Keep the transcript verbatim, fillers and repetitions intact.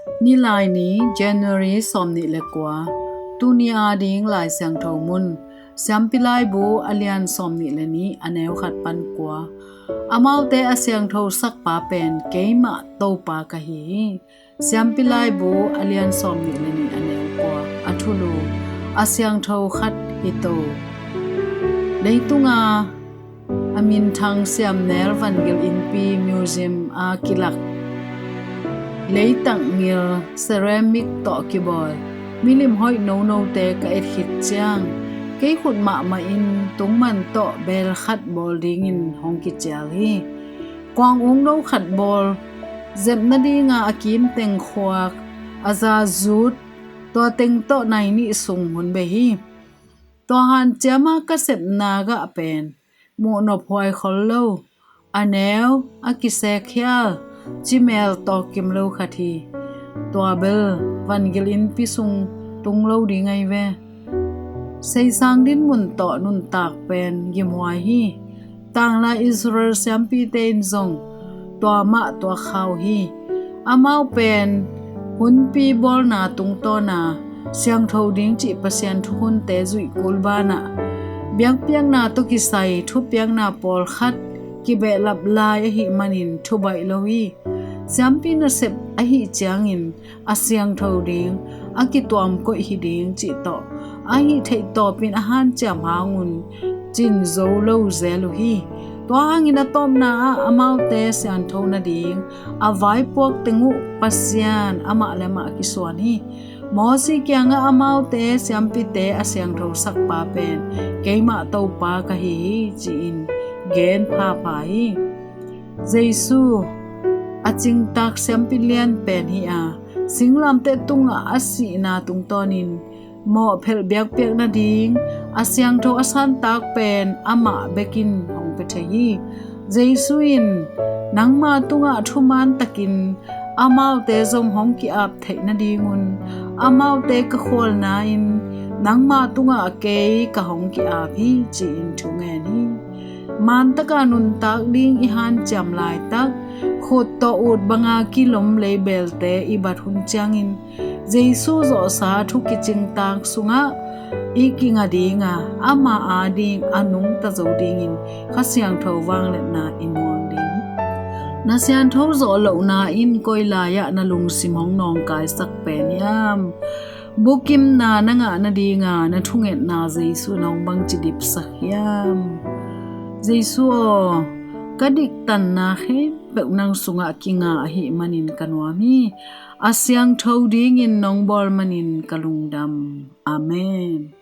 Nilaini, January sawmnih le kua. Tuni ading Lai Siangtho mun, Siampi Laibu a lian sawmnih le nih, a neu khat pan kua. Amaute a siangtho sakpa pen keimah Topa ka hi hi. Siampi Laibu a lian sawmnih le nih, a neu kua. A thulu: A siangtho khat hi to. Leitunga a minthang siamnel vangil innpi museum a kilak leitak ngil ceramic tawh kibawl milim hoih nonote ka et khit ciang, kei khut mahmah in tungman tawh bel khat bawl dingin hong kicial hi. Kuang ungno khat bawl, zep nadinga a kim teng khuak, a za zut, tua teng tawh nai nih sung hun bei hi. Tua hanciama ka sepna gah pen muhnop huai khol lo, a neu a kisekkhial, cimel tawkim lo khat hi. Tua bel vangil innpi sung tung lo ding ahi ve. Seisang dinmun tawh nuntak pen gimhuai hi. Tanglai Israel siampite in zong tua mah tuak kha uh hi. Amau pen hunpi bawlna tungtawna siangtho ding cih Pasian thukhunte zuih kul banah biakpiakna tawh kisai thupiakna pawlkhat kibehlap lai ahih manin thubaih lo hi. Siampi nasep ahih ciangin a siangtho ding, a kituamkoih hi ding cih tawh a hih theih tawpin a hanciam hangun cin zo lo zel uh hi. Tua hangin a tawpna ah amaute siantho nading a vaipuak teng uh Pasian amah le amah kisuan hi. Mosi kiangah amaute siampite a siangtho sakpa pen keimah Topa ka hi hi, ci-in gen phapha hi. Jesu a cingtak siampi lian pen hi a, singlamteh tungah a sihna tungtawnin mawhphelh biakpiak nading a siangtho a santak pen amah bekin hong pia thei hi. Jesu in, "Nangma tungah thuman takin amaute zong hong ki-ap theih nadingun amaute ka khualna-in nangma tungah kei ka hong ki-ap hi," ci-in thungen hi. Mantaka nuntak ding i hanciam laitak, khut tawh ut banga kilom leibelte i bat hun ciangin Jesu zawhsa thu kicingtak sungah i kinga dinga, ama ading a nungta zo dingin Kha Siangtho vangliatna i muang ding. Na siantho zawh lohna in koi lai-ah na lungsim hong nawngkaisak pen hiam? Bukimna na ngah nadinga na thungetna Jesu in hong bangci dipsak hiam? Jesu aw, ka diktanna khempeuh nang sungah kinga ahih manin ka nuam hi. A siangtho dingin nong bawl manin ka lungdam. Amen.